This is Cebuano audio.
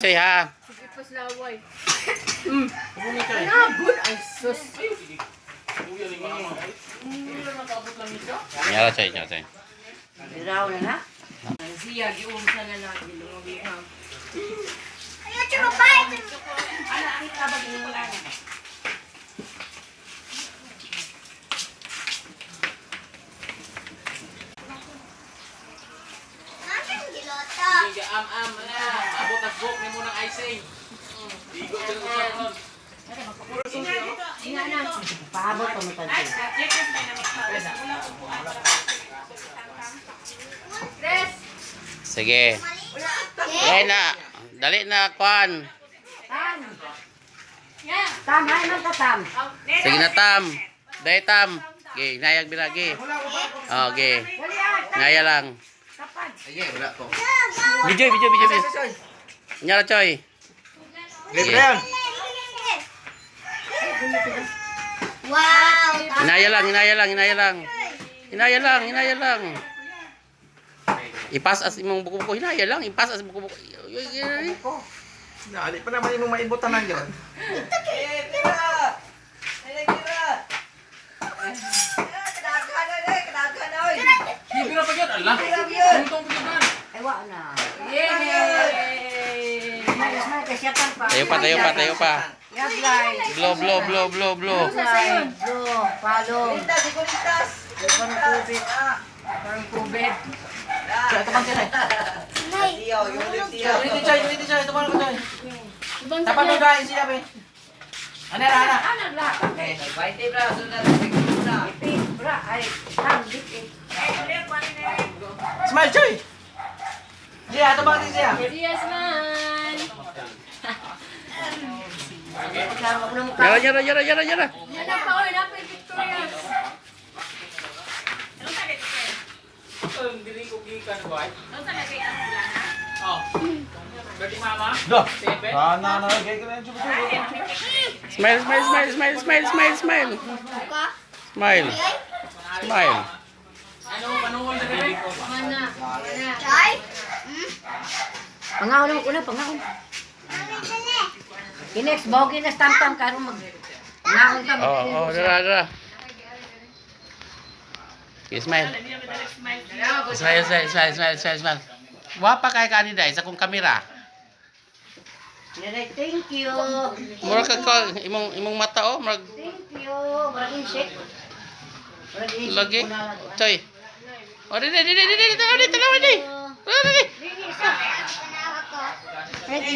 Choy, ha. Ipas laway. Nabon ay sus. Nyara, Choy, nyara, Choy. Diraw na na. Siya gium sa na lang gilungaw. Ayaw, churupay! Ana kita ba ginulan? Bakit gilota? Am-am na. Abot at buhok ni mo ng icing. Igo sa kusang. Ina na. Paabot pa mo tadto. Tres. Sige. Dali na. Dali na, kwan. Tam. Tam, hay man ka tam. Sige na, Tam. Dali, Tam. Okay, nayag bilagi. Okay. Dali ah, tam. Naya lang. Kapag. Sige, wala ko. Video, video, video, video. Nyara, Choy. Libre yan. Wow! Hinaya lang, hinaya lang, hinaya lang. Hinaya lang, hinaya lang. Ipas as imong buko-buko, hinaya lang, ipas as buko-buko. Nali pa naman imong maibotanan yun. Libre pa yun. Ala. Tungtong pa yun. Ay wa na. Yay! Smile, smile kay siya pa. Tayo pa, tayo pa, tayo pa. Yablay. Blow, blow, blow, blow, blow. Sayon. Blow, palong. Parang tubig. Parang COVID. Ulitin, Choy. Ulitin, Choy. Ito pa Choy. Ibang Tapat mo dahil siya, be. Ano na, ano? Ana la. Ipi, bra, ay, tam, dik eh. Smile, Choy! Siya, ito ba siya? Siya smile. Wag na mukha. Nyara, nyara, nyara, nyara, nyara. Yan ang pa oy, napay Victoria. Dili ko gikan ko ay. Oh. Berarti mama? Do. Seven? Na, na, gay ka na, Choy. Smile, smile, smile, smile, smile, smile, smile. Smile. Smile. Ano panuol na dili ko ba? Mana, mana. Chay? Pangahon lang una, pangahon. Inex, bogi na tam-tam karon mag naon ka mag. Oh, dara, dara. Okay, smile. Smile, smile, smile, smile, smile, smile. Wapa kay ka ani dai sa akong kamera. Direk, thank you. Mura ka ko imong imong mata oh, murag Thank you. Murag insect. Murag insect. lagi. Una lang. Choy. Oh, dili, dili, dili, dili, dili, dili, dili. Dili. Dili, isa. Ready?